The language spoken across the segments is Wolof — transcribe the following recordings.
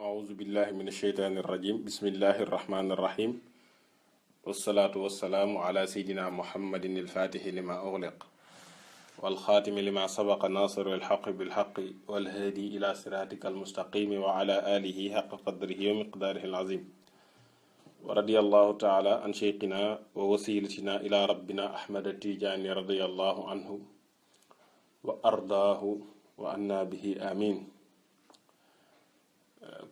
أعوذ بالله من الشيطان الرجيم بسم الله الرحمن الرحيم والصلاة والسلام على سيدنا محمد الفاتح لما أغلق والخاتم لما سبق ناصر الحق بالحق والهادي إلى صراطك المستقيم وعلى آله حق قدره ومقداره العظيم ورضي الله تعالى عن شيخنا ووسيلتنا إلى ربنا أحمد التيجاني رضي الله عنه وأرضاه وأنا به آمين.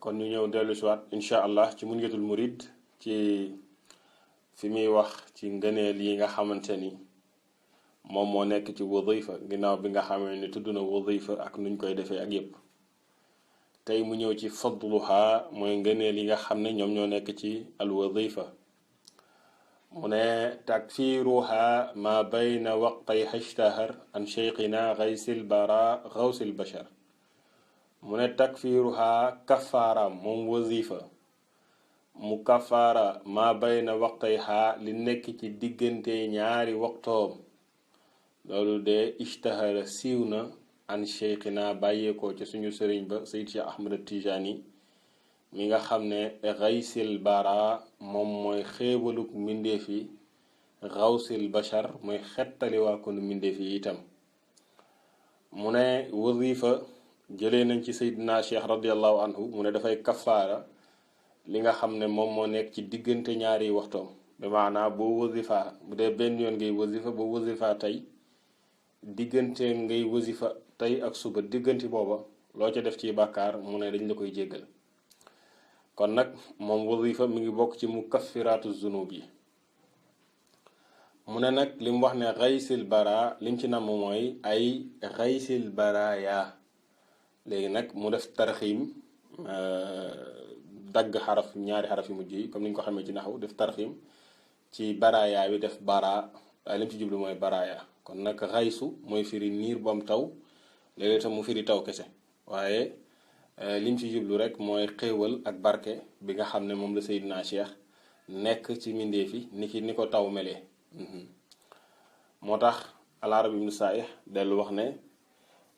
kon ñu ñëw dellu si waat incha allah ci Munyatul Murid ci fi muy wax ci ngëneel yi nga xamante ni moom moo nekk ci wadifa ginnaaw bi nga xamee ni tudd na wadifa ak nuñ koy defee ak yépp tey mu ñëw ci fadluha mooy ngëneel yi nga xam ne ñoom ñoo nekk ci al wadifa mu ne takfiruha ma bayna waqtay hashtahar an cheikhina gaysil bara gawsil bashar mu ne takfiruha kafaaraam moom wazifa mu kafaara maa bayna waqtayha li nekk ci diggante ñaari waxtoom loolu de ishtahara siiw na an cheikhina bàyyeekoo ci suñu sëriñ ba Seyd Cheikh Ahmad Tijani mi nga xam ne gaysil bara moom mooy xéewaluk mbindeef yi gawsil bashar mooy xettali waa konu mbindeef yi itam mu ne wazifa jëlee nañ ci Seydina Cheikh radiallahu anhu mu ne dafay kafaara li nga xam ne moom moo nekk ci diggante ñaari waxtoom bi maanaa boo wasifa bu dee benn yoon ngay wasifa boo wasifa tey diggante ngay wasifa tey ak suba diggante booba loo ca def ci bàkkaar mu ne dañ la koy jéggal kon nag moom wasifa mi ngi bokk ci mukaffiraatu zunub yi mu ne nag li mu wax ne xaysil bara lim ci namm mooy ay xaysil baraya léegi nag mu def tarxiim dagg xaraf ñaari xaraf yu mujj yi comme ni ñu ko xamee ci naxaw def tarxiim ci baraya bi def bara waaye lim ci jublu mooy baraya kon nag xaysu mooy firi niir bu am taw léeg-léeg tam mu firi taw kese waaye lim ci jublu rek mooy xéewal ak barke bi nga xam ne moom la Seydina Cheikh nekk ci mbindeef yi ni ko taw melee moo tax al-Arabi ibn Saih dellu wax ne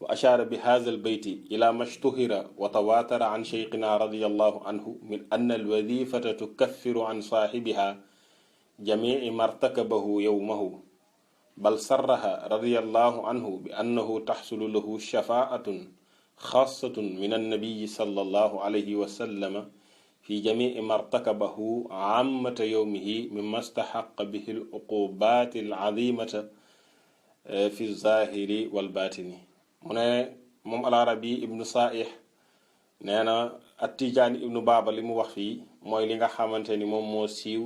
wa ashaara bi haazal bayti ila mashtuhira wa tawaatara an cheikhina radiyallahu anhu min anna alwadifata tukaffiru an saaxibiha jamici martakabahu yowmahu bal sarraha radiyallahu anhu bi annahu taxsulu lahu shafaatun xaasatun min annabiyi sallallahu alayhi wa sallama fi jamici martakabahu aamata yowmihi mimma staxaqa bihi al uqubaati al azimata fi zahiri wal baatini mu ne moom al-Arabi ibnu Saih nee na at-Tijaani ibnu Baaba li mu wax fii mooy li nga xamante ni moom moo siiw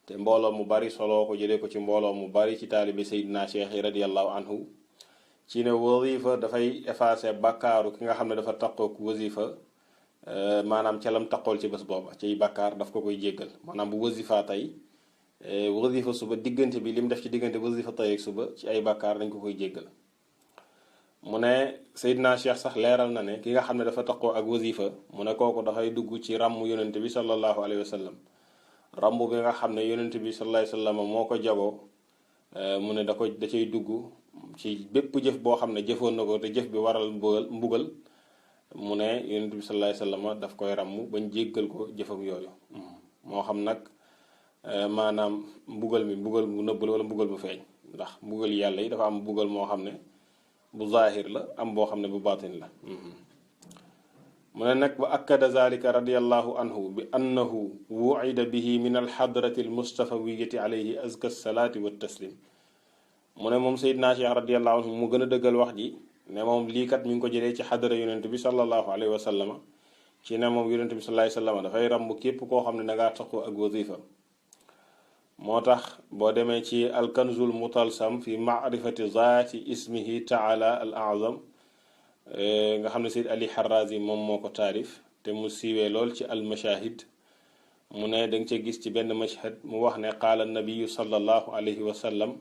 te mbooloo mu bari soloo ko jëlee ko ci mbooloo mu bari ci taalibe Seydina Cheikh yi radiyallahu anhu ci ne wasifa dafay effacer bakkaaru ki nga xam ne dafa taqook wasifa maanaam ca lam taqool ci bés booba ciy bakkaar daf ko koy jéggal maanaam bu wasifa tey wasifa suba diggante bi lim def ci diggante wasifa tey ak suba ci ay bakkaar dañ ko koy jéggal mu ne Seydina Cheikh sax leeral na ne ki nga xam ne dafa taqoo ak wasifa mu ne kooku dafay dugg ci ràmm yonent bi sallallahu alayhi wa sallam ràmm bi nga xam ne yonent bi sallallahu alayhi wa sallam moo ko jagoo mu ne da cay dugg ci bépp jëf boo xam ne jëfoon na ko te jëf bi waral mbugal mu ne yonent bi sallallahu alayhi wa sallam daf koy ràmm bañ jéggal ko jëfam yooyu moo xam nag maanaam mbugal bu nëbb la wala mbugal bu feeñ ndax mbugal yàlla yi dafa am mbugal moo xam ne bu zahir la am boo xam ne bu baatin la mu ne nag wa akkada zalika radiallahu anhu bi annahu wucida bihi min alxadrati almustafawiyati alayhi azka salaati wa taslim mu ne moom Seydina Cheikh radiallahu anhu mu gën a dëggal wax ji ne moom lii kat mi ngi ko jëlee ci xadara yonent bi sallallahu alayhi wa sallama ci ne moom yonent bi sallallahu alayhi wa sallama dafay ràmb képp koo xam ne dangaa taqoo ak wasifa moo tax boo demee ci alkanzul mutalsam fi maarifati zaati ismihi taala al azam nga xam ne Seyd Ali Harrazi moom moo ko taarif te mu siiwee lool ci al mashahid mu ne da nga ca gis ci benn mashhad mu wax ne qaala nabiyu sallallahu alayhi wa sallam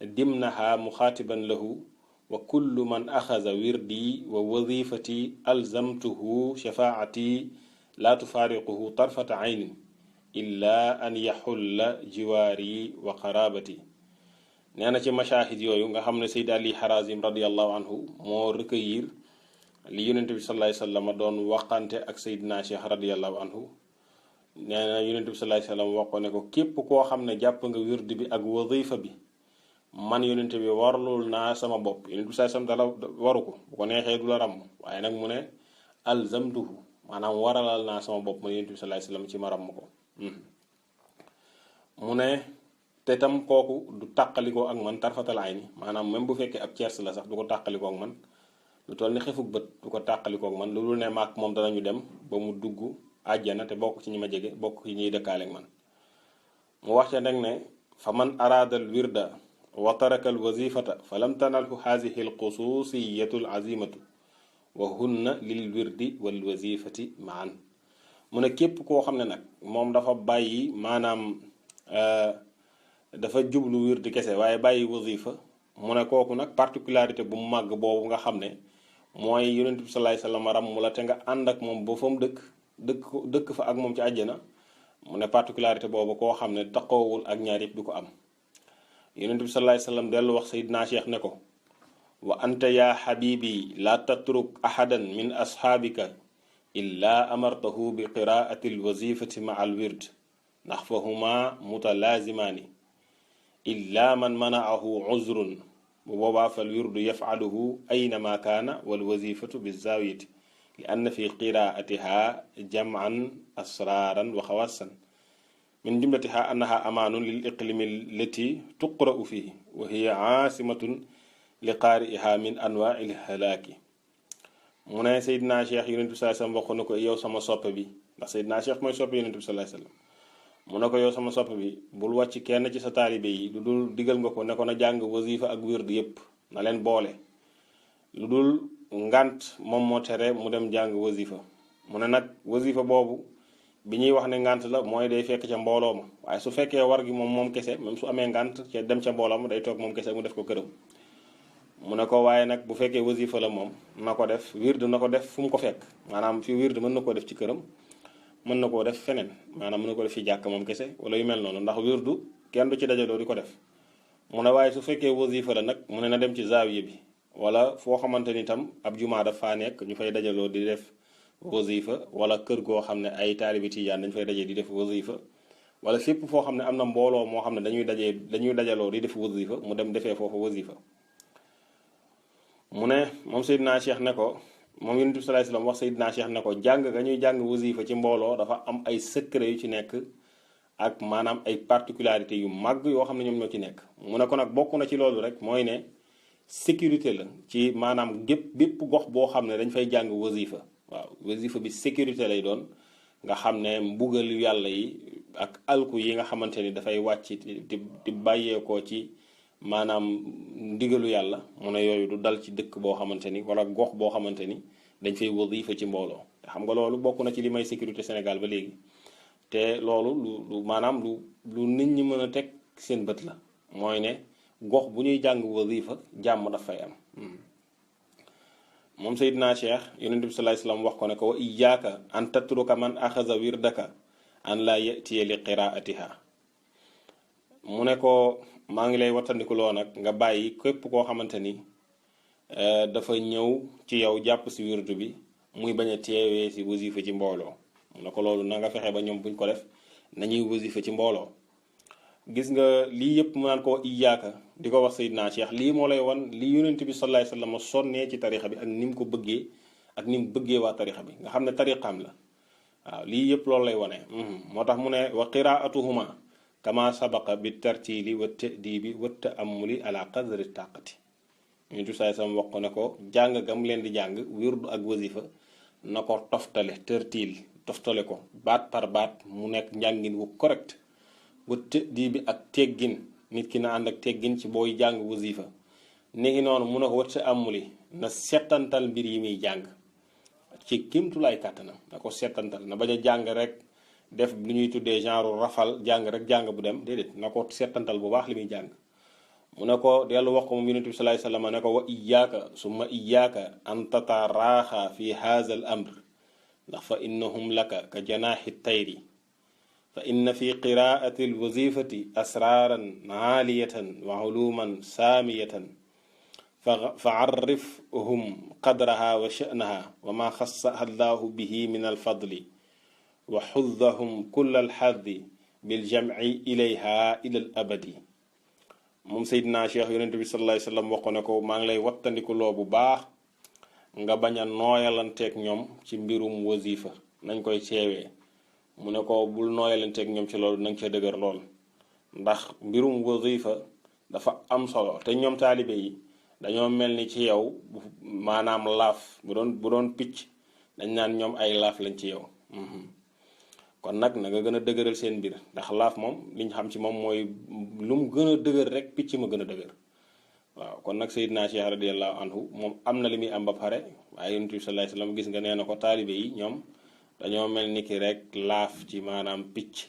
dimnaha muxaatiban lahu wa kullu man axaza wirdi wa wazifati alzamtuhu shafaati laa tufaariquhu tarfata aynin illa an yaxulla jiwaari wa qarabati nee na ci mashahid yooyu nga xam ne Seyd Ali Harazim radiallahu anhu moo recueillir li yonent bi sallallahu alayhi wasallam doon waxante ak Seydina Cheikh radiyallahu anhu nee na yonent bi sallallahu alayhi wasallam wax ko ne ko képp koo xam ne jàpp nga wird bi ak wazifa bi man yonent bi warlul naa sama bopp. yonent bi sallallahu alayhi wasallam dala waru ko bu ko neexee du la ràmm waaye nag mu ne alzamtuhu maanaam waralal naa sama bopp man yonent bi sallallahu alayhi wasallam ci ma ràmm ko. mu ne te tam kooku du tàqalikoo ak man tarfatal ayni maanaam même bu fekkee ab tiers la sax du ko tàqalikoo ak man lu toll ni xefuk bët du ko tàqalikoo ak man lu dul ne maak moom danañu dem ba mu dugg àjjana te bokk ci ñi ma jege bokk ci ñuy dëkkaaleeg man. mu wax ca nag ne fa man araada al wirda wa taraka al wazifata fa lam tanalhu haadihi al xususiyatu al azimatu wa hunna lil wirdi wal wazifati maan. mu ne képp koo xam ne nag moom dafa bàyyi maanaam dafa jublu wirdi kese waaye bàyyi wazifa mu ne kooku nag particularité bu mu màgg boobu nga xam ne mooy yonent bi sallallahu alayhi wasallam ram mu la te nga ànd ak moom ba fa mu dëkk fa ak moom ci àjjana. mu ne particularité boobu koo xam ne taqoowul ak ñaar yëpp du ko am. yonent bi sallallahu alayhi wasallam dellu wax Seydina Cheikh ne ko wa anta ya habibi la tatruk ahadan min asxaabika illa amartahu bi qiraati alwazifati ma al wird ndax fa huma mutalaazimaani illa man manaahu uzrun bu boobaa fal wirdu yafaluhu aynama kaana wal wazifatu bi zawiyati li anna fi qiraatiha jam'an asraran wa xawasan min jumlatiha annaha amaanun lil iqlimi allati tuqra'u fihi wa hiya aasimatun li qaari'iha min anwaa'il halaaki. mu ne Seydina Cheikh yonent bi sallallahu alayhi wasallam wax na ko yow sama soppe bi ndax Seydina Cheikh mooy soppe yonent bi sallallahu alayhi wasallam mu ne ko yow sama soppe bi bul wàcc kenn ci sa taalibe yi lu dul digal nga ko ne ko na jàng wasifa ak wird yépp na leen boole lu dul ngant moom moo tere mu dem jàng wasifa. mu ne nag wasifa boobu bi ñuy wax ne ngant la mooy day fekk ca mbooloo ma waaye su fekkee war gi moom kese même su amee ngant ca dem ca mbooloo ma day toog moom kese mu def ko këram. mu ne ko waaye nag bu fekkee wasifa la moom na ko def wird na ko def fu mu ko fekk maanaam fi wird mën na koo def ci këram mën na koo def feneen maanaam mën na ko def fi jàkk moom kese wala yu mel noonu ndax wirdu kenn du ci dajaloo di ko def. mu ne waaye su fekkee wasifa la nag mu ne na dem ci zaawiya bi wala foo xamante ni tam ab jumaa daf faa nekk ñu fay dajaloo di def wasifa wala kër goo xam ne ay taalibi tijaan dañ fay dajee di def wasifa wala fépp foo xam ne am na mbooloo moo xam ne dañuy dajaloo di def wasifa mu dem defee foofu wasifa. mu ne moom Seydina Cheikh ne ko moom Yonent bi sallallahu alayhi wasallam wax Seydina Cheikh ne ko jàng nga ñuy jàng wasifa ci mbooloo dafa am ay secret yu ci nekk ak maanaam ay particularités yu màgg yoo xam ne ñoom ñoo ci nekk. mu ne ko nag bokk na ci loolu rek mooy ne sécurité la ci maanaam bépp gox boo xam ne dañ fay jàng wasifa waaw wasifa bi sécurité lay doon nga xam ne mbugal yàlla yi ak alku yi nga xamante ni dafay wàcc di bàyyeekoo ci maanaam ndigalu yàlla mu ne yooyu du dal ci dëkk boo xamante ni wala gox boo xamante ni dañ fay wasifa ci mbooloo te xam nga loolu bokk na ci li may sécurité Sénégal ba léegi te loolu lu maanaam lu nit ñi mën a teg seen bët la mooy ne gox bu ñuy jàng wasifa jàmm daf fay am. moom Seydina Cheikh yonent bi sallallahu alayhi wasallam wax ko ne ko wa iyyaaka an tatruka man axaza wirdaka an la yatiya li qiraatiha. mu ne ko maa ngi lay wattandikuloo nag nga bàyyi képp koo xamante ni dafa ñëw ci yow jàpp si wirdu bi muy bañ a teewee si wasifa ci mbooloo. mu ne ko loolu na nga fexe ba ñoom buñ ko def nañuy wasifa ci mbooloo. gis nga lii yëpp mu naan ko iyyaaka di ko wax Seydina Cheikh lii moo lay wan li yonent bi sallallahu alayhi wasallam sonnee ci tarixa bi ak ni mu ko bëggee ak ni mu bëggee waa tarixa bi nga xam ne tariqaam la waaw lii yëpp loolu lay wane. moo tax mu ne wa qiraatuhuma kama sabaqa bi tartili wa ta'dibi wa ta'ammuli ala qadri taqati. yonent bi sallallahu alayhi wasallam wax ko ne ko jàng gam leen di jàng wirdu ak wasifa na ko toftale tartil toftale ko baat par baat mu nekk njàngin wu correct. wët di bi ak teggin nit ki na ànd ak teggin ci booy jàng wasifa néegi noonu mun a ko wët amuli na settantal mbir yi muy jàng ci kimtulaay kàttanam na ko settantal na bañ a jàng rek def lu ñuy tuddee genre rafal jàng rek jàng bu dem déedéet na ko settantal bu baax li muy jàng. mu ne ko dellu wax ko moom Yonent bi sallallahu alayhi wasallam ne ko wa iyyaaka summa iyyaaka an tataraaxa fi haadha al amr ndax fa innahum laka ka janaaxi tayri fa inna fi qiraati alwazifati asraaran aaliyatan wa uluman saamiyatan fa arifhum qadraha wa sha'naha wa ma xassaha allahu bihi min alfadli wa xuddahum kulla alxaddi biljamci ilayha ila al abadi. moom Seydina Cheikh yonente bi sallallahu alayhi wa sallam wax ko ne ko maa ngi lay wattandikuloo bu baax nga bañ a nooyalanteeg ñoom ci mbirum wasifa nañ koy ceewee. mu ne ko bul nooyalanteeg ñoom ci loolu nañ ca dëgër lool ndax mbirum wasifa dafa am solo te ñoom taalibe yi dañoo mel ni ci yow maanaam laaf bu doon picc dañ naan ñoom ay laaf lañ ci yow. kon nag na nga gën a dëgëral seen mbir ndax laaf moom liñ xam ci moom mooy lu mu gën a dëgër rek picc ma gën a dëgër. waaw kon nag Seydina Cheikh radiyallahu anhu moom am na li muy am ba pare waaye yonent bi sallallahu alayhi wasallam gis nga nee na ko taalibe yi ñoom dañoo mel ni ki rek laaf ci maanaam picc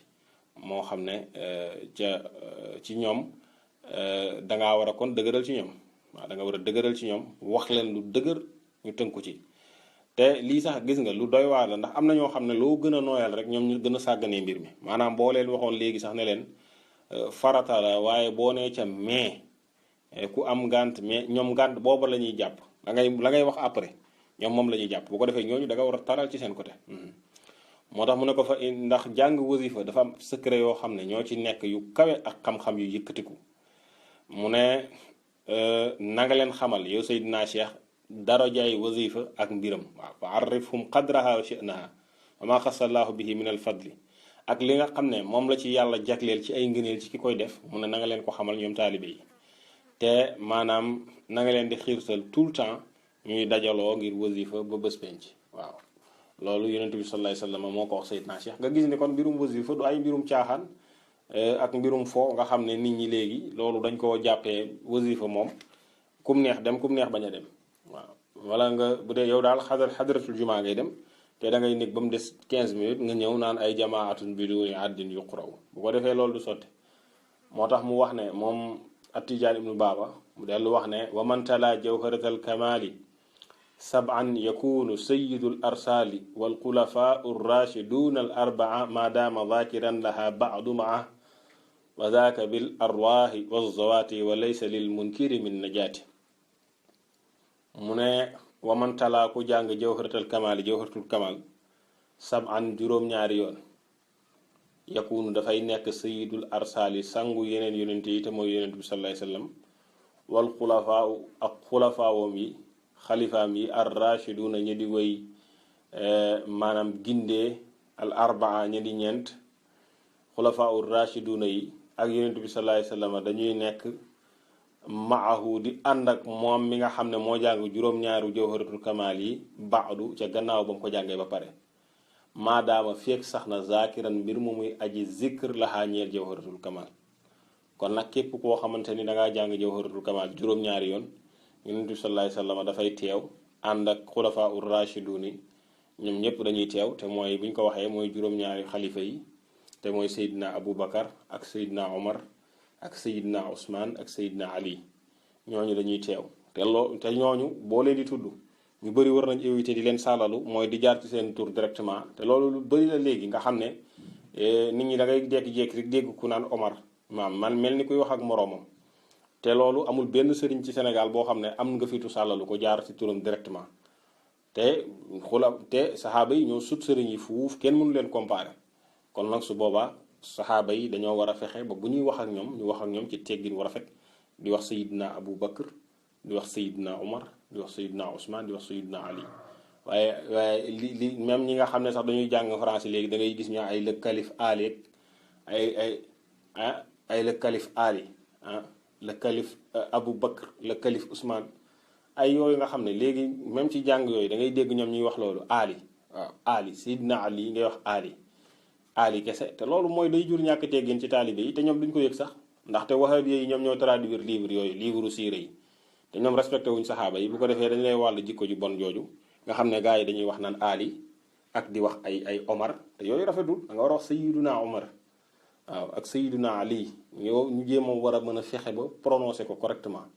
moo xam ne ci ñoom dangaa war a kon dëgëral ci ñoom. waaw da nga war a dëgëral ci ñoom wax leen lu dëgër ñu tënku ci te lii sax gis nga lu doy waar la ndax am na ñoo xam ne loo gën a nooyal rek ñoom ñu gën a sàgganee mbir mi maanaam boo leen waxoon léegi sax ne leen farata la waaye boo nee ca mais ku am ngànt mais ñoom ngànt booba la ñuy jàpp la ngay wax après ñoom moom la ñuy jàpp bu ko defee ñooñu da nga war a taral ci seen côté. moo tax mu ne ko fa ndax jàng wasifa dafa am secret yoo xam ne ñoo ci nekk yu kawe ak xam-xam yu yëkkatiku mu ne na nga leen xamal yow Seydina Cheikh darajaay wasifa ak mbiram. waaw fa arifhum qadraha wa sha'naha wa ma xasallahu bihi min al fadli ak li nga xam ne moom la ci yàlla jagleel ci ay ngëneel ci ki koy def mu ne na nga leen ko xamal ñoom taalibe yi te maanaam na nga leen di xiirtal tout le temps ñuy dajaloo ngir wasifa ba bés penc. waaw loolu yonent bi sallallahu alayhi wasallam moo ko wax Seydina Cheikh nga gis ni kon mbirum wasifa du ay mbirum caaxaan ak mbirum foo nga xam ne nit ñi léegi loolu dañ koo jàppee wasifa moom kum neex dem kum neex bañ a dem. waaw wala nga bu dee yow daal xadaratul jumaa ngay dem te da ngay nekk ba mu des 15 minutes nga ñëw naan ay jamaatun biduni addin yuqraw bu ko defee loolu du sotti. moo tax mu wax ne moom At-Tijaan ibnu Baaba mu dellu wax ne wa man tala jawharatal kamali sab'an yakunu sayyidul arsali wal xulafaa ar-rashiduna al arbaa ma daama dhakiran laha ba'du ma'a wa dhaka bil arwahi waz-zawati wa laysa lil munkiri min najati. mu ne waman talaa ku jàng jawharatul kamal sab'an juróom-ñaari yoon yakunu dafay nekk sayyidul arsali sangu yeneen yonent yi te mooy yonent bi sallallahu alayhi wasallam wal xulafaa ak xulafaawam yi xalifaam yi ar rashiduna ñi di way maanaam gindee al arbaa ñi di ñeent xulafaa ur rashiduna yi ak yonent bi sallallahu alayhi wasallam dañuy nekk maahu di ànd ak moom mi nga xam ne moo jàng juróom-ñaaru jawharatul kamal yi baadu ca gannaaw ba mu ko jàngee ba pare maadaama feek sax na zakiran mbir mu muy aji zikr laxaa ñeel jawharatul kamal. kon nag képp koo xamante ni dangaa jàng jawharatul kamal juróom-ñaari yoon yonent bi sallallahu alayhi wasallam dafay teew ànd ak xulafaa ur rashidun yi ñoom ñëpp dañuy teew te mooy bu ñu ko waxee mooy juróom-ñaari xalifa yi te mooy Seydina Abu Bakar ak Seydina Omar ak Seydina Ousmane ak Seydina Ali ñooñu dañuy teew te ñooñu boo leen di tudd ñu bëri war nañ éviter di leen sàllalu mooy di jaar ci seen tur directement te loolu lu bëri la léegi nga xam ne nit ñi da ngay jékki-jékki rek dégg ku naan Omar man mel ni kuy wax ak moroomam te loolu amul benn sëriñ ci Sénégal boo xam ne am nga fitu sàllalu ko jaar ci turam directement te saxaaba yi ñoo sut sëriñ yi fuuf kenn mënu leen comparer. kon nag su boobaa saxaaba yi dañoo war a fexe ba bu ñuy wax ak ñoom ñu wax ak ñoom ci teggin war a rafet di wax Seydina Abu Bakr di wax Seydina Omar di wax Seydina Ousmane di wax Seydina Ali waaye li même ñi nga xam ne sax dañuy jàng français léegi da ngay gis ñu ay le calife Ali ay le calife Ali le calife Abu Bakr le calife Ousmane ay yooyu nga xam ne léegi même ci jàng yooyu da ngay dégg ñoom ñuy wax loolu Ali waaw Ali Seydina Ali ngay wax Ali kese te loolu mooy day jur ñàkk teggin ci taalibe yi te ñoom duñ ko yëg sax ndaxte wahabi yi ñoom ñoo traduire livre yooyu livre siire yi te ñoom respecté wuñ saxaaba yi bu ko defee dañu lay wàll jikko ju bon jooju nga xam ne gars yi dañuy wax naan Ali ak di wax ay Omar te yooyu rafetul da nga war a wax Sayyiduna Omar waaw ak Sayyiduna Ali ñu jéem a war a mën a fexe ba prononcer ko correctement.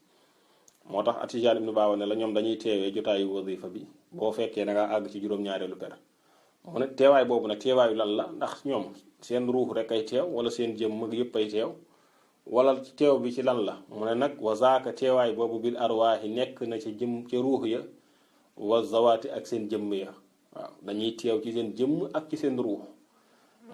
moo tax At-Tijaan ibnu Baaba ne la ñoom dañuy teewee jotaayu wasifa bi boo fekkee da ngaa àgg ci juróom-ñaareelu per mu ne teewaay boobu nag teewaayu lan la ndax ñoom seen ruux rek ay teew wala seen jëm mag yëpp ay teew wala teew bi ci lan la mu ne nag wa zaaka teewaay boobu bil arwaaxi nekk na ca jëm ca ruux ya wa zawaati ak seen jëmm ya waaw dañuy teew ci seen jëmm ak ci seen ruux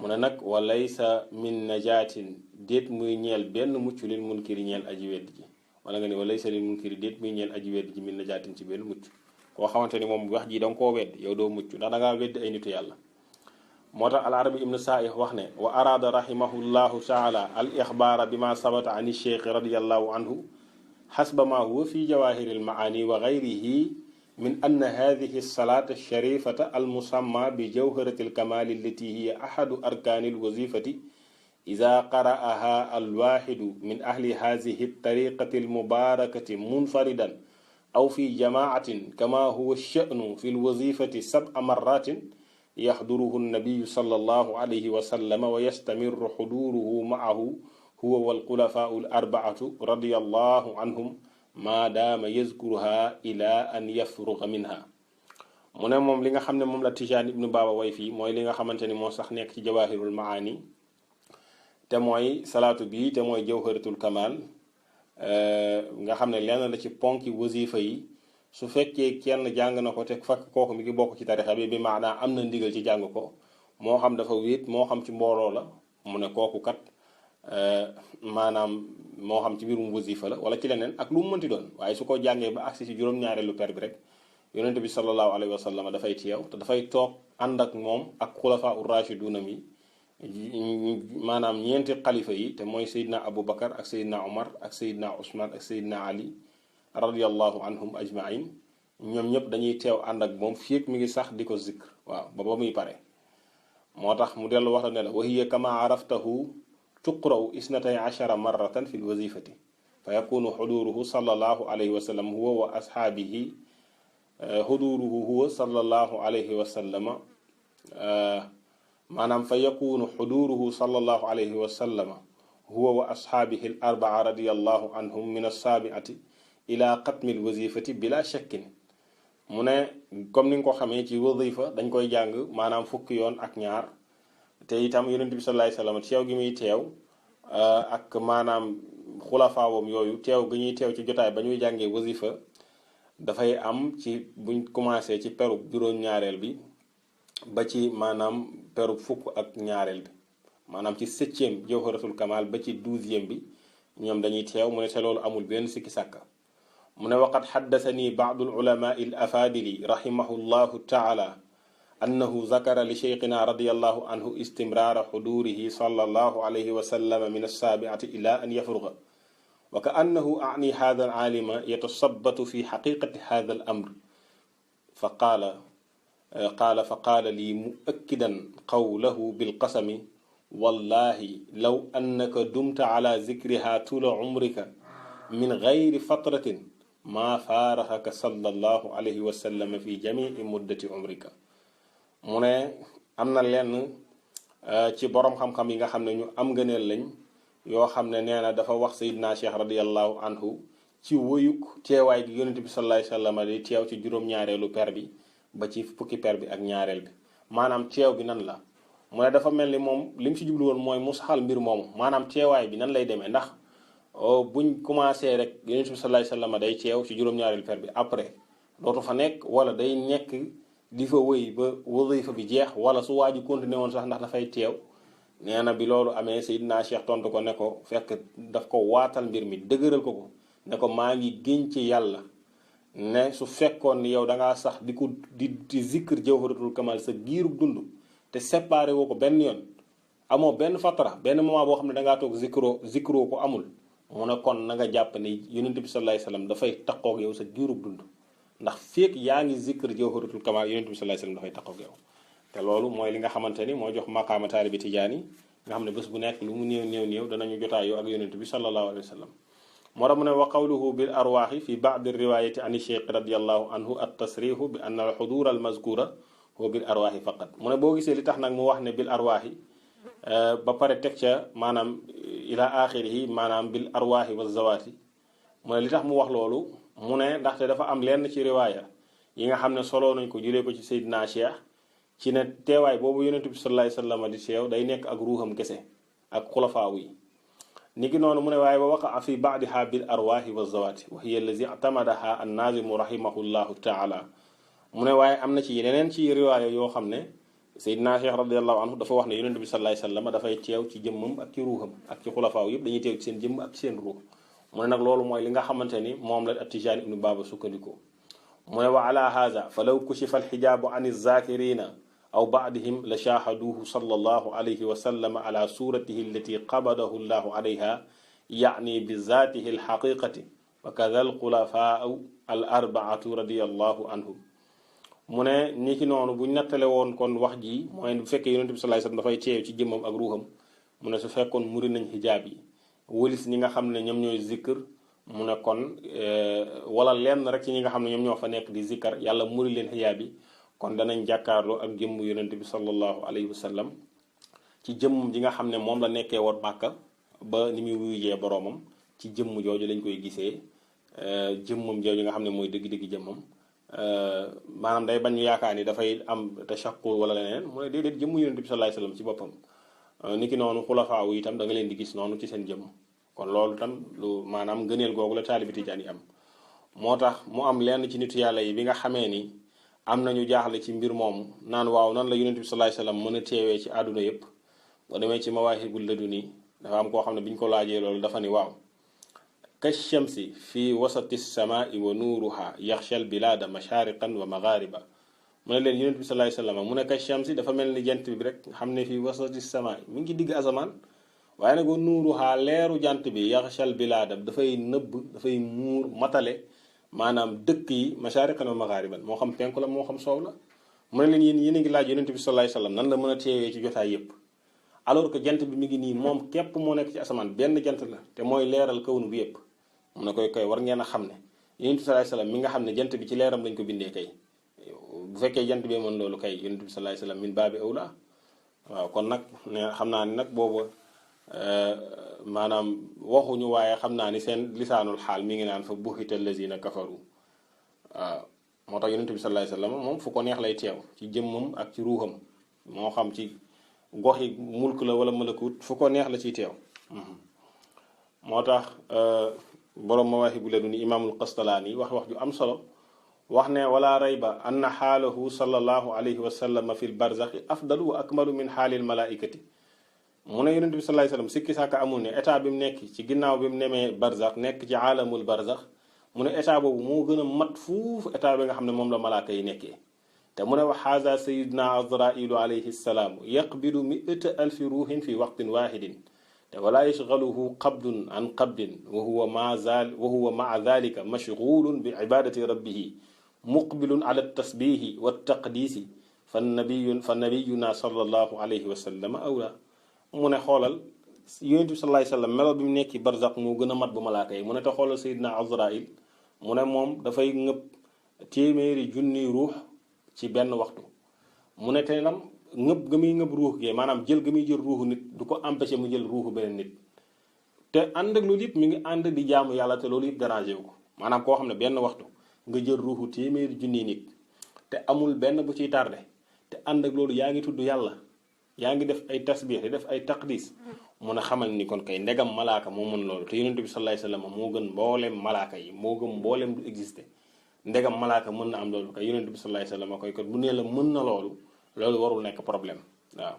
mu ne nag wa laysa min najaatin déet muy ñeel benn mucc lil munkiri ñeel aji wedd ji wala nga ne wa laysa lil munkiri déet muy ñeel aji wedd ji min najaatin ci benn mucc koo xamante ni moom wax ji danga koo wedd yow doo mucc ndax dangaa wedd ay nitu yàlla moo tax al arabi ibnu saih wax ne wa araada rahimahullahu taala al ixbaara bi ma sabata an cheikh radiallahu anhu xasba ma huwa fi jawahiri almaani wa gayrihi min ann hadihi alsalata alsharifata almusamma bi jawharati alkamali allati hiya ahadu arkaani alwazifati ida qara'aha alwaxidu min ahli hadihi altariqati almubarakati munfaridan aw fi jamaatin kama huwa alsha'nu fi alwazifati 7 maratin yaxduruhu nabiyu sallallahu alayhi wa sallam wa yastamiru xuduruhu maahu huwa walxulafaau al-arbaatu radiyallahu anhum maa daama yazkuruha ila an yafruga minha mu ne moom li nga xam ne moom la Tijaan ibnu Baaba way fii mooy li nga xamante ni moo sax nekk ci jawahirul maani te mooy salaatu bi te mooy jawharatul kamal nga xam ne lenn la ci ponki wasifa yi su fekkee kenn jàng na ko te fakk kooku mi ngi bokk ci tarixa bi maanaa am na ndigal ci jàng ko moo xam dafa wéet moo xam ci mbooloo la mu ne kooku kat maanaam moo xam ci mbirum wasifa la wala ci leneen ak lu mu mënti doon waaye su ko jàngee ba agsi ci juróom-ñaareelu per bi rek yonente bi sallallahu alayhi wa sallam dafay teew te dafay toog ànd ak moom ak xulafaa ur rashiduna mi maanaam ñeenti xalifa yi te mooy Seydina Abu Bakar ak Seydina Omar ak Seydina Ousmane ak Seydina Ali radiyallahu anhum ajmain ñoom ñëpp dañuy teew ànd ak moom fii ak mi ngi sax di ko zikr waaw ba muy pare moo tax mu dellu wax la ne la wa hiya kama araftahu tuqra'u 12 marratan fi lwazifati fa yakunu xuduruhu sallallahu alayhi wa sallam huwa wa ashaabihi xuduruhu huwa sallallahu alayhi wa sallama maanaam fa yakunu xuduruhu sallallahu alayhi wa sallama huwa wa ashaabihi al arbaa radiyallahu anhum min assaabiati ila xatmil wazifati bila shakkin mu ne comme ni nga ko xamee ci wazifa dañ koy jàng maanaam fukki yoon ak ñaar te itam yonent bi sallallahu alayhi wasallam teew gi muy teew ak maanaam xulafaawam yooyu teew gi ñuy teew ci jotaay ba ñuy jàngee wazifa dafay am ci buñ commencé ci perub juróom-ñaareel bi ba ci maanaam perub fukk ak ñaareel bi maanaam ci 7e jawharatul kamal ba ci 12e bi ñoom dañuy teew mu ne te loolu amul benn sikki sàkka mu ne waqad xaddasani baadu alulama al afadili rahimahu llahu taala annahu zakara li cheikhina radiallahu anhu istimraara xudurihi sallallahu alayhi wa sallam min alsaabiati ila an yafruga wa ka annahu ani hada alaalima yatasabatu fi xaqiqati hada al amr fa qaala lii muakkidan qawlahu bilqasami wallahi law annaka dumta ala zikriha tula umrika min gayri fatratin maa faaraxaka sallallahu alayhi wa sallam fi jamii muddati umrika mu ne am na lenn ci borom xam-xam yi nga xam ne ñu am ngëneel lañ yoo xam ne nee na dafa wax sayidna cheikh radiallahu anhu ci woyuk teewaay gi yonente bi sallallahu alayhi wa sallam di teew ci juróom-ñaareelu per bi ba ci fukki per bi ak ñaareel bi maanaam teew bi nan la mu ne dafa mel ni moom li mu ci jublu woon mooy mu saxal mbir moomu maanaam teewaay bi nan lay demee ndax buñ commencé rek yonent bi sallallahu alayhi wasallam day teew ci juróom-ñaareelu per bi après dootu fa nekk wala day nekk di fa wëy ba wasifa bi jeex wala su waa ji continué woon sax ndax dafay teew nee na bi loolu amee Seydina Cheikh tontu ko ne ko fekk daf ko waatal mbir mi dëgëral ko ne ko maa ngi génn ci yàlla ne su fekkoon ni yow da ngaa sax di zikr jawharatul kamal sa giirub dund te séparé woo ko benn yoon amoo benn fatara benn moment boo xam ne da ngaa toog zikroo ko amul mu ne kon na nga jàpp ne yonent bi sallallahu alayhi wasallam dafay taqoog yow sa giirub dund ndax feek yaa ngi zikr jawharatul kamal yonent bi sallallahu alayhi wasallam dafay taqoog yow te loolu mooy li nga xamante ni moo jox maqaama taalibi tijaani nga xam ne bés bu nekk lu mu néew danañu jotaayoo ak yonent bi sallallahu alayhi wasallam moo tax mu ne wa qawluhu bil arwaaxi fi baadi riwayati an cheikh radiallahu anhu at tasrihu bi anna al xudur al mazkura huwa bil arwaaxi faqat mu ne boo gisee li tax nag mu wax ne bil arwaaxi ba pare teg ca maanaam ila axirihi maanaam bil arwaaxi wa zawaati mu ne li tax mu wax loolu mu ne ndaxte dafa am lenn ci riwaaya yi nga xam ne soloo nañ ko jëlee ko ci Seydina Cheikh ci ne teewaay boobu yonent bi sallallahu alayhi wasallam di teew day nekk ak ruuxam kese ak xulafaaw yi niki noonu mu ne waaye wa waqaa fi baadiha bil arwaahi wa zawaati wa hiya allazi atamadaha annaazimu rahimahullahu taala mu ne waaye am na ci yeneen ci riwaaya yoo xam ne Seydina Cheikh radiallahu anhu dafa wax ne yonent bi sallallahu alayhi wasallam dafay teew ci jëmmam ak ci ruuxam ak ci xulafaaw yëpp dañuy teew ci seen jëmm ak ci seen ruux mu ne nag loolu mooy li nga xamante ni moom la Tijaani ibnu Baaba sukkandikoo mu ne wa ala haza fa law kushifa alxijaabu an alzakirina aw baadihim la shaahaduhu sallallahu alayhi wa sallam ala suratihi allati qabadahu llahu alayha yaani bi zaatihi alxaqiqati wa kada alxulafaau al arbaatu radiallahu anhum mu ne ni ki noonu buñ nattale woon kon wax ji mooy bu fekkee yonent bi sallallahu alayhi wasallam dafay teew ci jëmmam ak ruuxam mu ne su fekkoon muri nañ xijaab yi wëlis ñi nga xam ne ñoom ñooy zikkër mu ne kon wala lenn rek ci ñi nga xam ne ñoom ñoo fa nekk di zikkar yàlla muri leen xijaab yi kon danañ jàkkaarloo ak jëmm yonent bi sallallahu alayhi wasallam ci jëmm ji nga xam ne moom la nekkee woon Màkka ba ni muy wuyjee boroomam ci jëmm jooju lañ koy gisee jëmmam jooju nga xam ne mooy dëgg-dëgg jëmmam maanaam day bañ ñu yaakaar ni dafay am tashaqqul wala leneen mu ne déedéet jëmm yonent bi sallallahu alayhi wasallam ci boppam niki noonu xulafaawu itam da nga leen di gis noonu ci seen jëmm kon loolu tam lu maanaam ngëneel googu la taalibi tijaan yi am moo tax mu am lenn ci nitu yàlla yi bi nga xamee ni am nañu jaaxle ci mbir moomu naan waaw nan la yonent bi sallallahu alayhi wasallam mën a teewee ci àdduna yépp boo demee ci mawaahibul laduni dafa am koo xam ne bi ñu ko laajee loolu dafa ni waaw kashamsi fi wasati samaai wa nuuruha yaxshal bilaada mashariqan wa maghariba mu ne leen yonent bi sallallahu alayhi wasallam mu ne kashamsi dafa mel ni jant bi rek xam ne fi wasati samaai mi ngi digg asamaan waaye nag wa nuuruha leeru jant bi yaxshal bilaada dafay nëbb dafay muur matale maanaam dëkk yi mashariqan wa maghariban moo xam penku la moo xam soow la mu ne leen yéen a ngi laaj yonent bi sallallahu alayhi wasallam nan la mën a teewee ci jotaay yépp alors que jant bi mi ngi nii moom képp moo nekk ci asamaan benn jant la te mooy leeral kawnu bi yépp mu ne koy war ngeen a xam ne yonent bi sallallahu alayhi wasallam mi nga xam ne jant bi ci leeram lañ ko bindee kay bu fekkee jant bee mën loolu kay yonent bi sallallahu alayhi wasallam min baabi awla waaw kon nag ne xam naa ni nag boobu maanaam waxuñu waaye xam naa ni seen lisaanul xaal mi ngi naan fa buhita lazina kafaru waaw moo tax yonent bi sallallahu alayhi wasallam moom fu ko neex lay teew ci jëmmam ak ci ruuxam moo xam ci gox yi mulk la wala malakut fu ko neex la ciy teew moo tax boroom mawaahibu laduni imaamul Qastalaani wax ju am solo wax ne wala rayba anna xaalahu sallallahu alayhi wa sallam fi lbarzaxi afdalu wa akmalu min xaalil malaikati mu ne yonent bi sallallahu alayhi wasallam sikki sàkka amul ne état bi mu nekk ci ginnaaw bi mu nemee barzax nekk ci aalamul barzax mu ne état boobu moo gën a mat fuufu état bi nga xam ne moom la malaaka yi nekkee te mu ne wax haza sayidna azrailu alayhi salaam yaqbidu mi'ata alfi ruuhin fi waqtin wahidin te wala yashghaluhu qabdun an qabdin wa huwa maa dhalika mashghulun bi ibadati rabbihi muqbilun ala tasbihi wa taqdisi fa nabiyuna sallallahu alayhi wa sallam awla mu ne xoolal yonent bi sallallahu alayhi wa sallam melo bi mu nekki barzaq moo gën a mat bu malaaka yi mu ne te xoolal sayidna azrail mu ne moom dafay ngëpp téeméeri junni ruux ci benn waxtu mu ne te nam ngëb ga muy ngëb ruux gee maanaam jël ga muy jël ruuxu nit du ko empêcher mu jël ruuxu beneen nit te ànd ak loolu yëpp mi ngi ànd di jaamu yàlla te loolu yëpp dérangé wu ko maanaam koo xam ne benn waxtu nga jël ruuxu téeméeri junni nit te amul benn bu ciy tardé te ànd ak loolu yaa ngi tudd yàlla yaa ngi def ay tasbih di def ay taqdis mun a xamal ni kon kay ndegam malaaka moo mën loolu te yonent bi sallallahu alayhi wasallam moo gën mbooleem malaaka yi moo gën mbooleem du existé ndegam malaaka mën na am loolu kay yonent bi sallallahu alayhi wasallam koy kon bu nee la mën na loolu warul nekk problème waaw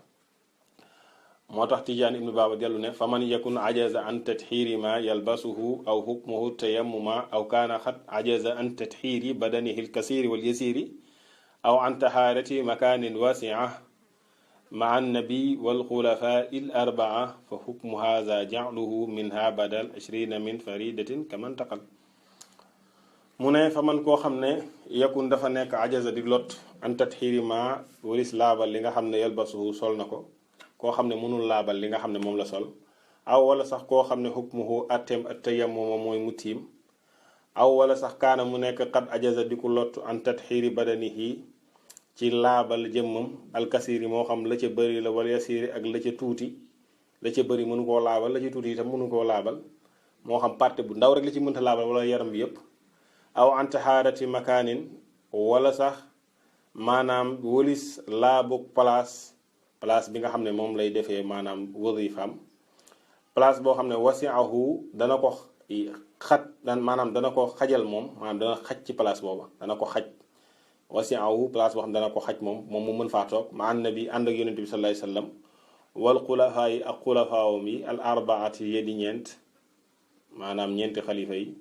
moo tax Tijaan ibnu Baaba dellu ne fa man yakun ajaza an tatxiiri ma yalbasuhu aw hukmuhu tayammuma aw kaana xat ajaza an tatxiiri badanihi alkasiri walyasiri aw an tahaarati makanin wasia maa annabi walxulafaa il arbaa fa hukmu haza jacluhu minha badal 20 min faridatin kaman taqal mu ne fa man koo xam ne yakun dafa nekk ajaza di lot an tatxiiri ma waris laabal li nga xam ne yalbasuhu sol na ko koo xam ne mënul laabal li nga xam ne moom la sol aw wala sax koo xam ne hukmuhu atteem tayammuma mooy mu tiim aw wala sax kaana mu nekk qad ajaza di ku lot an tatxiiri badanihi ci laabal jëmmam alkasiri moo xam la ca bëri la wala yasiri ak la ca tuuti la ca bëri mënu koo laabal la ca tuuti itam mënu koo laabal moo xam partie bu ndaw rek la ci mënta laabal wala yaram bi yépp aw an tahaarati makaanin wala sax maanaam wëlis laabug place bi nga xam ne moom lay defee maanaam wasifaam place boo xam ne wasi'ahu dana ko xat maanaam dana ko xajal moom maanaam dana xaj ci place booba dana ko xaj wasi'ahu place boo xam ne dana ko xaj moom mu mën faa toog ma annabi ànd ak yonente bi sallallahu alayhi wasallam wal xulafaa yi ak xulafaawam yi al arbaati yedi ñeent maanaam ñeenti xalifa yi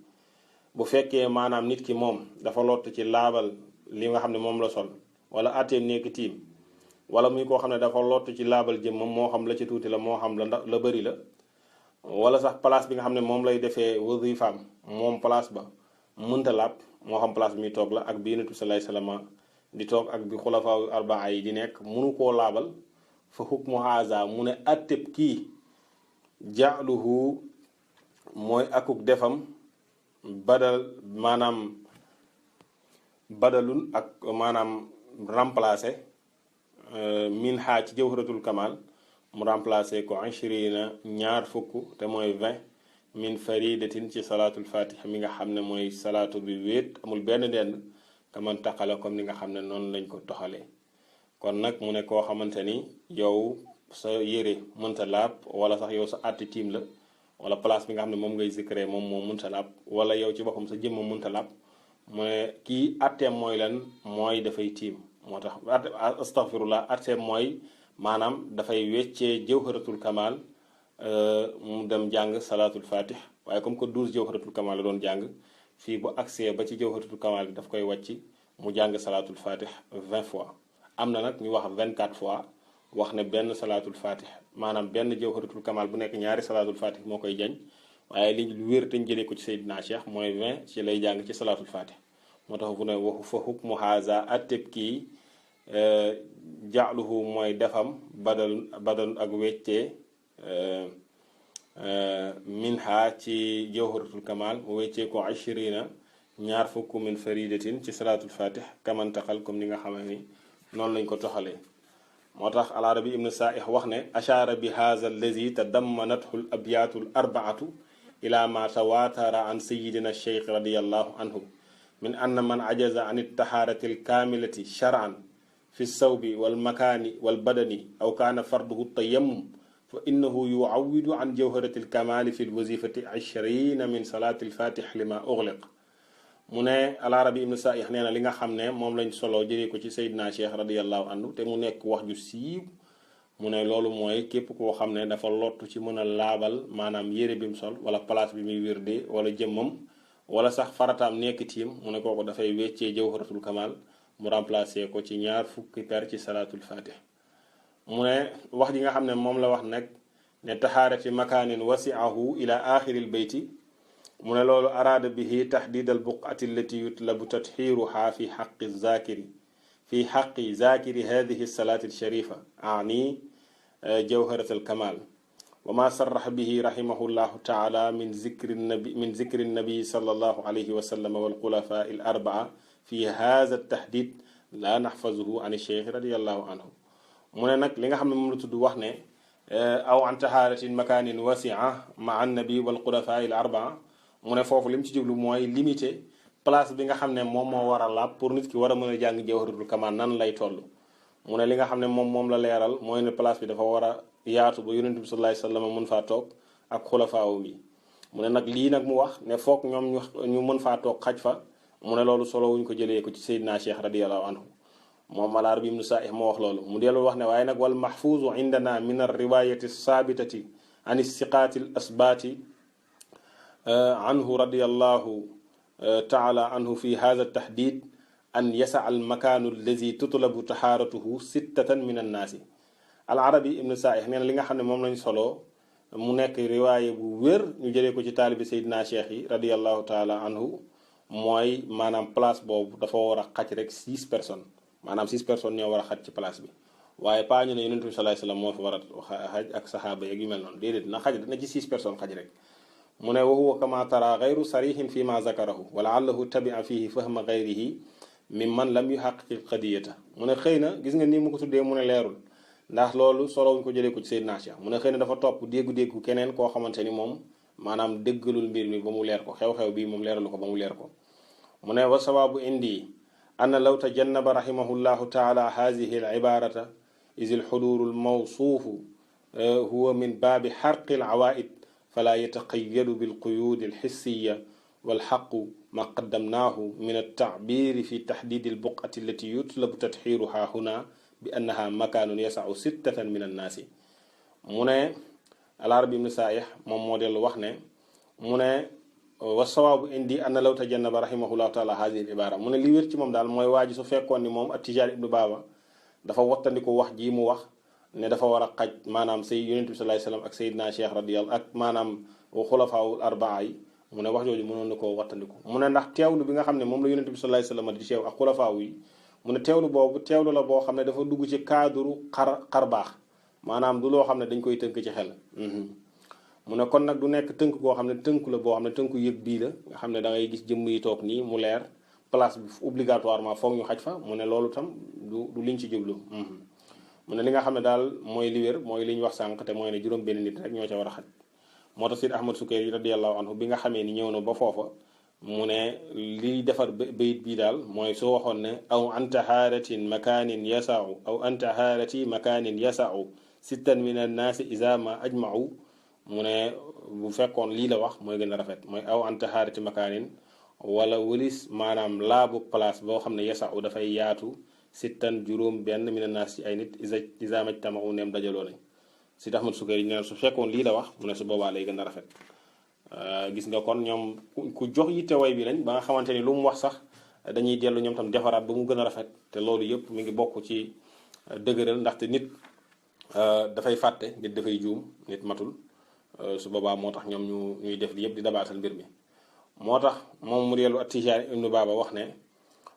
bu fekkee maanaam nit ki moom dafa lott ci laabal li nga xam ne moom la sol wala atteem nekk tiim wala muy koo xam ne dafa lott ci laabal jëm moom moo xam la ci tuuti la moo xam la bëri la wala sax place bi nga xam ne moom lay defee wasifaam moom place ba mënta laab moo xam place bi muy toog la ak bi yonent bi sallallahu alayhi wasallam di toog ak bi xulafaa arbaa yi di nekk munu koo laabal fa hukmu haza mu ne atteb kii ja'luhu mooy akuk defam badalun ak maanaam remplacer min ha ci jawharatul kamal mu remplacer ko 20 ñaar fukk te mooy 20 min faridatin ci salaatul fatiha mi nga xam ne mooy salaatu bi wéet amul benn dend kaman taqala comme ni nga xam ne noonu lañ ko toxalee kon nag mu ne koo xamante ni yow sa yére mënta laab wala sax yow sa atti tiim la wala place bi nga xam ne moom ngay zikré moom moo mënta laab wala yow ci boppam sa jëmm mënta laab mu ne kii atteem mooy lan mooy dafay tiim moo tax astaghfirullah atteem mooy maanaam dafay weccee jawharatul kamal mu dem jàng salaatul fatih waaye comme que 12 jawharatul kamal la doon jàng fii bu accès ba ci jawharatul kamal bi daf koy wàcc mu jàng salaatul fatih 20 fois am na nag ñu wax 24 fois wax ne benn salaatul fatih maanaam benn jawharatul kamal bu nekk ñaari salaatul fatih moo koy jañ waaye li lu wér te ñu jëlee ko ci Seydina Cheikh mooy 20 ci lay jàng ci salaatul fatih moo tax bu ne waxu fa hukmu haza atteb kii ja'luhu mooy defam badal ak weccee minha ci jawharatul kamal mu weccee ko 20 ñaar fukk min faridatin ci salaatul fatih kamantaxal comme ni nga xam ni noonu lañ ko toxalee moo tax al-Arabi ibn Sa'ih wax ne ashaara bi haza allazi tadammanathu al abyatu al arba'atu ila ma tawatara an sayyidina cheikh radiyallahu anhu min anna man ajaza an at-taharati al-kamilati shar'an fi as-sawbi wal makani wal badani aw kana farduhu at-tayammum fa innahu yu'awwidu an jawharati al-kamali fi al-wazifati 20 min salati al-fatih lima ughliq mu ne al-Arabi ibn Sa'ih nee na li nga xam ne moom lañ solo jëlee ko ci Seydina Cheikh radiyallahu anhu te mu nekk wax ju siiw mu ne loolu mooy képp koo xam ne dafa lottu ci mën a laabal maanaam yére bi mu sol wala place bi muy wérdee wala jëmmam wala sax farataam nekk tiim mu ne kooku dafay weccee jawharatul kamal mu remplacer ko ci ñaar fukki per ci salaatul fatih mu ne wax ji nga xam ne moom la wax nag ne taxaarati makaanin wasi'ahu ila axiril bayti mu ne loolu araada bihi taxdiid al buqati allati yutlabu tatxiiruha fi xaqi zakiri fi xaqi zakiri hadihi salaati alsharifa ani jawharat alkamal wa ma sarrax bihi rahimahu llahu taala min zikri nabi sallallahu alayhi wa sallam walxulafa al arbaa fi hada taxdiid la naxfazuhu an cheikh radiallahu anhu mu ne nag li nga xam ne moom la tudd wax ne aw an tahaaratin makaanin wasia ma annabi walxulafa al arbaa mu ne foofu li mu ci jublu mooy limité place bi nga xam ne moom moo war a laab pour nit ki war a mën a jàng jawharatul kamal nan lay toll mu ne li nga xam ne moom la leeral mooy ne place bi dafa war a yaatu ba yonent bi sallallahu alayhi wasallam mën faa toog ak xulafaawu mi mu ne nag lii nag mu wax ne foog ñoom ñu mën faa toog xaj fa mu ne loolu solo wuñ ko jëlee ko ci Seydina Cheikh radiyallahu anhu moom al-Arabi ibn Sa'ih moo wax loolu mu dellu wax ne waaye nag wal mahfuuzu indana min ar-riwayati as-sabitati an as-siqati al-asbati anhu radiyallahu taala anhu fi hada tahdid an yasa al makaanu allazi tutlabu tahaaratuhu sittatan min annaasi al-Arabi ibn Sa'ih nee na li nga xam ne moom lañ solo mu nekk riwaaye bu wér ñu jëlee ko ci taalibi Seydina Cheikh yi radiyallahu taala anhu mooy maanaam place boobu dafa war a xaj rek 6 personnes maanaam 6 personnes ñoo war a xaj ci place bi waaye pas ñu ne yonent bi sallallahu alayhi wasallam moo fi war a xaj ak saxaaba yeeg yu mel noonu déedéet na xaj dana ci 6 personnes xaj rek mu ne wa huwa kama tara gayru sarihin fi ma zakarahu wa la'allahu tabia fihi fahma gayrihi mimman lam yuhaqqiq qadiyata mu ne xëy na gis nga nii mu ko tuddee mu ne leerul ndax loolu solo wuñ ko jëlee ko ci Seydina Cheikh mu ne xëy na dafa topp déggu-déggu keneen koo xamante ni moom maanaam déggalul mbir mi ba mu leer ko xew-xew bi moom leeralu ko ba mu leer ko mu ne wa sawaabu indi anna law tajannaba rahimahullahu taala hadihi al ibarata is al xuduru al mawsuufu huwa min baabi xarqi al awaid fala yataqayyadu bilquyud alxissiya walxaqu ma qaddamnaahu min altacbiri fi taxdidi albuqati allati yutlabu tatxiruha huna bi annaha makaanun yasacu sittatan min annaasi. mu ne al-Arabi ibn Saayix moom moo dellu wax ne mu ne wa sawaabu indi anna law tajannaba rahimahullahu taala hadihi al-ibara mu ne li wér ci moom daal mooy waa ji su fekkoon ni moom at-Tijaani ibnu Baaba dafa wattandiku wax ji mu wax ne dafa war a xaj maanaam say yonent bi sallallahu alayhi wasallam ak Seydina Cheikh radiyallahu ak maanaam xulafaawul arbaa yi mu ne wax jooju mënoon na koo wattandiku. mu ne ndax teewlu bi nga xam ne moom la yonent bi sallallahu alayhi wasallam di teew ak xulafaaw yi mu ne teewlu boobu teewlu la boo xam ne dafa dugg ci cadre xar baax maanaam du loo xam ne dañ koy tënk ci xel. mu ne kon nag du nekk tënk koo xam ne tënku la boo xam ne tënku yëg bii la nga xam ne da ngay gis jëmm yi toog nii mu leer place bi obligatoirement foog ñu xaj fa mu ne loolu tam du liñ ci jublu. mu ne li nga xam ne daal mooy li wér mooy li ñu wax sànq te mooy ne juróom benn nit rek ñoo ca war a xaj. moo tax Seydi Ahmad Sukayri radiyallahu anhu bi nga xamee ni ñëw na ba foofa mu ne liy defar bayit bii daal mooy soo waxoon ne aw an tahaaratin makaanin yasau aw an tahaarati makaanin yasau sittan min annaasi iza ma ajmau mu ne bu fekkoon lii la wax mooy gën a rafet mooy aw an tahaarati makaanin wala wëlis maanaam laabu place boo xam ne yasau dafay yaatu sittan juróom benn min annaas ci ay nit iza majtamau neem dajaloo nañ. Seydi Ahmad Sukayri nee na su fekkoon lii la wax mu ne su boobaa lay gën a rafet. gis nga kon ñoom ku jox yitte way bi lañ ba nga xamante ni lu mu wax sax dañuy dellu ñoom tam defaraat ba mu gën a rafet te loolu yëpp mi ngi bokk ci dëgëral ndaxte nit dafay fàtte nit dafay juum nit matul su boobaa moo tax ñoom ñuy def li yëpp di dabaatal mbir mi. moo tax moom mu dellu at-Tijaani ibnu Baaba wax ne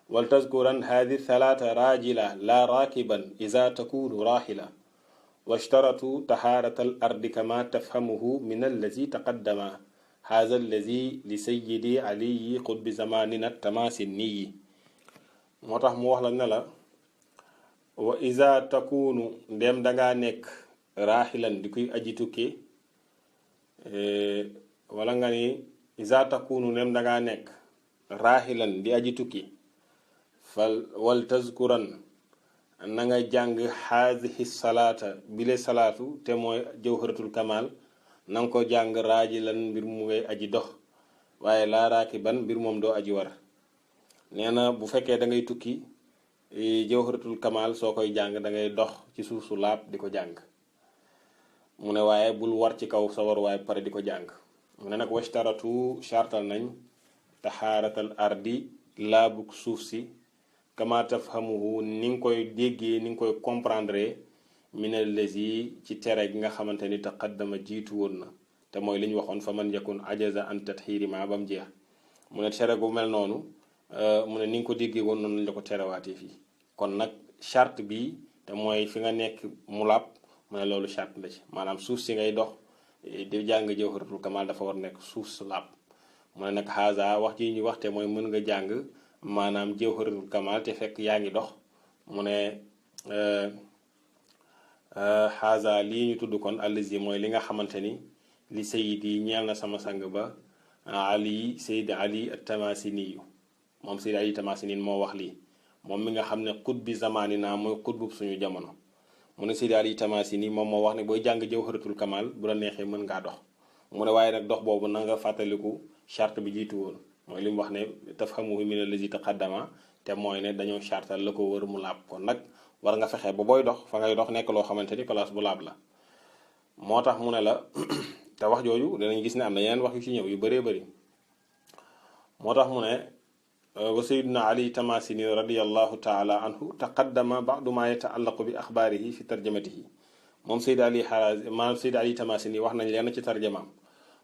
wal tazkuran haadi thalaata raajila la raakiban iza takunu raahila washtaratu tahaarata al ardi kama tafhamuhu min allazi taqaddama haza allazi li sayyidi aliyi qutbi zamanina tamasinniyi. moo tax mu wax la ne la wa iza takunu ndem dangaa nekk raaxilan di kuy aji tukki wala nga ni iza takunu ndem dangaa nekk raaxilan di aji tukki wal tazkuran na nga jàng haadihi salaata bile salaatu te mooy jawharatul kamal na nga ko jàng raajilan mbir mu ngay aji dox waaye laa raakiban mbir moom doo aji war. nee na bu fekkee da ngay tukki jawharatul kamal soo koy jàng da ngay dox ci suuf su laab di ko jàng mu ne waaye bul war ci kaw sa war waaye pare di ko jàng. mu ne nag washtaratu chartal nañ taxaaratal ardi laabuk suuf si kama tafhamuhu ni nga koy déggee ni nga koy comprendre minal lazi ci tere gi nga xamante ni taqaddama jiitu woon na te mooy li ñu waxoon fa man yakun ajaza an tatxiiri ma ba mu jeex. mu ne tere gu mel noonu mu ne ni nga ko déggee woon noonu lañ la ko terewaatee fii kon nag charte bi te mooy fi nga nekk mu laab mu ne loolu charte la ci maanaam suuf si ngay dox di jàng jawharatul kamal dafa war nekk suuf su laab. mu ne nag haza wax ji ñu wax te mooy mën nga jàng maanaam jawharatul kamal te fekk yaa ngi dox. mu ne haza lii ñu tudd kon allazi mooy li nga xamante ni li sayidi ñeel na sama sang ba ali sayid ali at-tamasini moom sayid ali tamasini moo wax lii moom mi nga xam ne xutbi zamani naa mooy xutbub suñu jamono. mu ne sayid ali tamasini moom moo wax ne booy jàng jawharatul kamal bu la neexee mën ngaa dox. mu ne waaye nag dox boobu na nga fàttaliku charte bi jiitu woon mooy li mu wax ne tafhamuhu min allazi taqaddama te mooy ne dañoo chartal la ko wër mu laab kon nag war nga fexe ba booy dox fa ngay dox nekk loo xamante ni place bu laab la. moo tax mu ne la te wax jooju danañ gis ne am na yeneen wax yu ci ñëw yu bëree bëri. moo tax mu ne wa sayyiduna ali tamasini radiyallahu taala anhu taqaddama ba'du ma yataallaqu bi axbaarihi fi tarjamatihi moom sayyid ali maanaam sayyid ali tamasini wax nañ leen ci tarjamaam.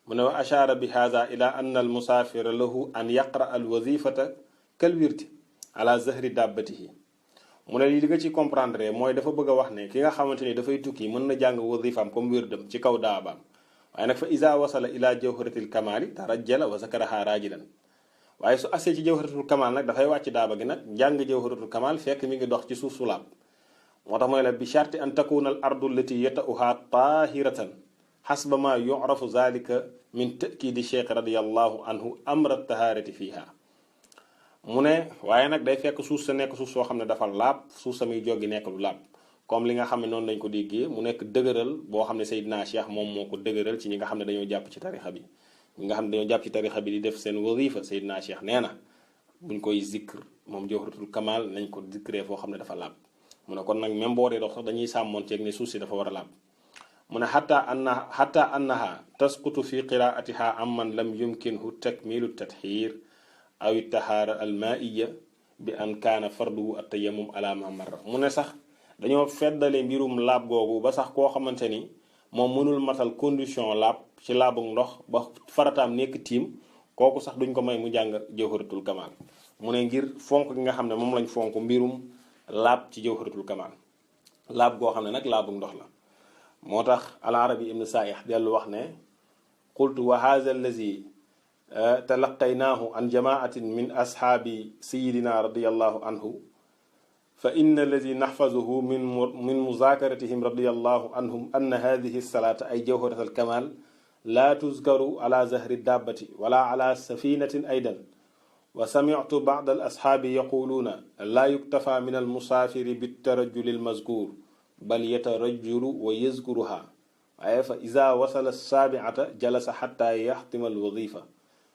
mu ne wa ashaara bi haza ila anna al musaafira lahu an yaqra al wazifata kal wirti ala zahri dabbatihi. mu ne li nga ci comprendre mooy dafa bëgg a wax ne ki nga xamante ni dafay tukki mën na jàng wazifaam comme wirdam ci kaw daabaam waaye nag fa iza wasala ila jawharatil kamali tarajjala wa zakaraha rajilan waaye su asee ci jawharatul kamal nag dafay wàcc daaba gi nag jàng jawharatul kamal fekk mi ngi dox ci suuf su laab. moo tax mooy la bi sharti an takuna al ardu allati yata'uha tahiratan xasba ma yurafu zalika min ta'kidi cheikh radiallahu anhu amra taharati fiha. mu ne waaye nag day fekk suuf sa nekk suuf soo xam ne dafa laab suuf sa muy joggi nekk lu laab comme li nga xam ne noonu lañ ko déggee mu nekk dëgëral boo xam ne Seydina Cheikh moom moo ko dëgëral ci ñi nga xam ne dañoo jàpp ci tarixa bi ñi nga xam ne dañoo jàpp ci tarixa bi di def seen wazifa Seydina Cheikh nee na buñ koy zikr moom jawharatul kamal nañ ko zikree foo xam ne dafa laab mu ne kon nag même boo dee dox sax dañuy sàmmoon ceeg ne suuf si dafa war a laab mu ne xata annaha tasqutu fi qiraatiha amman lam yumkinhu takmilu tatxiir aw tahaara almaiya bi an kaana farduhu attayamum ala ma marra mu ne sax dañoo feddale mbirum laab googu ba sax koo xamante ni moom mënul matal condition laab ci laabug ndox ba farataam nekk tiim kooku sax duñ ko may mu jàng jawharatul kamal mu ne ngir fonk gi nga xam ne moom lañ fonk mbirum laab ci jawharatul kamal laab goo xam ne nag laabug ndox la moo tax al arabi ibn saih dellu wax ne qultu wa hadha allazi talaqaynaahu an jamaatin min ashaabi sayidina radiallahu anhu fa inna alladi naxfazuhu min muzakaratihim radiallahu anhum anna hadihi salata ay jawharat alkamal la tuzkaru ala zahri dabbati wala ala safinatin aydan wa samitu bad al ashaabi yaquluuna la yuktafa min almusaafiri bitarajuli almazkur bal yatarajulu wa yazkuruha waaye fa ida wasala saabiata jalasa xata yaxtima alwazifa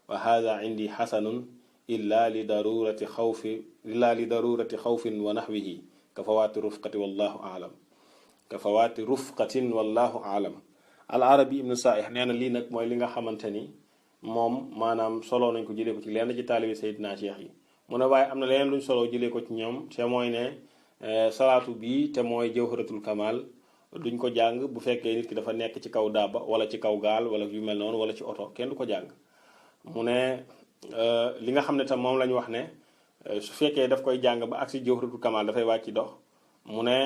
wa hada indi xasanun illa li darurati xawfin wa naxwihi ka fawaati rufqatin wallahu aalam al arabi ibnu saih nee na lii nag mooy li nga xamante ni moom maanaam soloo nañ ko jëlee ko ci lenn ci taalibi Seydina Cheikh yi mu ne waaye am na leneen luñ soloo jëlee ko ci ñoom te mooy ne salaatu bii te mooy jawharatul kamal duñ ko jàng bu fekkee nit ki dafa nekk ci kaw daaba wala ci kaw gaal wala yu mel noonu wala ci oto kenn du ko jàng mu ne li nga xam ne tam moom la ñu wax ne su fekkee daf koy jàng ba agsi jawharatul kamal dafay wàcc dox mu ne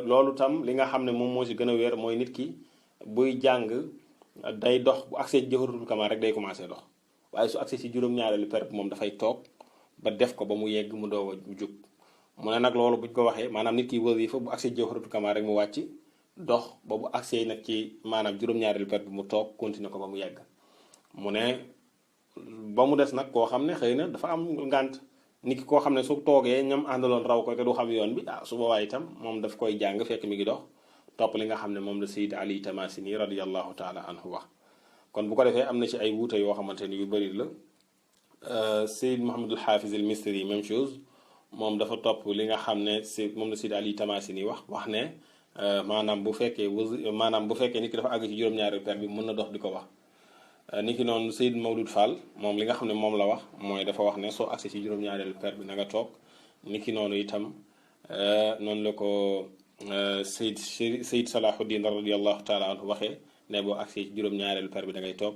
loolu tam li nga xam ne moom moo si gën a wér mooy nit ki buy jàng day dox bu agsee jawharatul kamal rek day commencé dox waaye su agsee si juróom-ñaareelu per moom dafay toog ba def ko ba mu yegg mu doog a jóg mu ne nag loolu buñ ko waxee maanaam nit ki wasifa bu agsee jawharatul kamal rek mu wàcc dox ba bu agsee nag ci maanaam juróom-ñaareelu per bi mu toog continuer ko ba mu yegg mu ne ba mu des nag koo xam ne xëy na dafa am ngànt nit ki koo xam ne su toogee ñam àndaloon raw ko te du xam yoon bi su boobaa itam moom daf koy jàng fekk mi ngi dox topp li nga xam ne moom la Sayyid Ali Tamasini radiyallahu taala anhu wax kon bu ko defee am na ci ay wuute yoo xamante ni yu bëri la Sayyid Muhammadul Hafiz al Misri même chose moom dafa topp li nga xam ne moom la Sayyid Ali Tamasini wax ne maanaam bu fekkee nit ki dafa àgg ci juróom-ñaari per bi mën na dox di ko wax ni ki noonu Seyd Mawlud Fall moom li nga xam ne moom la wax mooy dafa wax ne soo agsi ci juróom-ñaareelu per bi na nga toog ni ki noonu itam noonu la ko Seyd Salahuddin radiallahu taala anhu waxee ne boo agsi ci juróom-ñaareelu per bi da ngay toog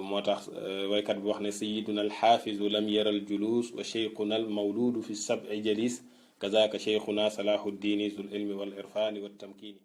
moo tax waykat bi wax ne sayiduna alxaafizu lam yara al julus wa cheikhuna al mawludu fi sabi jalis kazaka cheikhuna Salahuddini zul ilmi wal irfani wa tamkini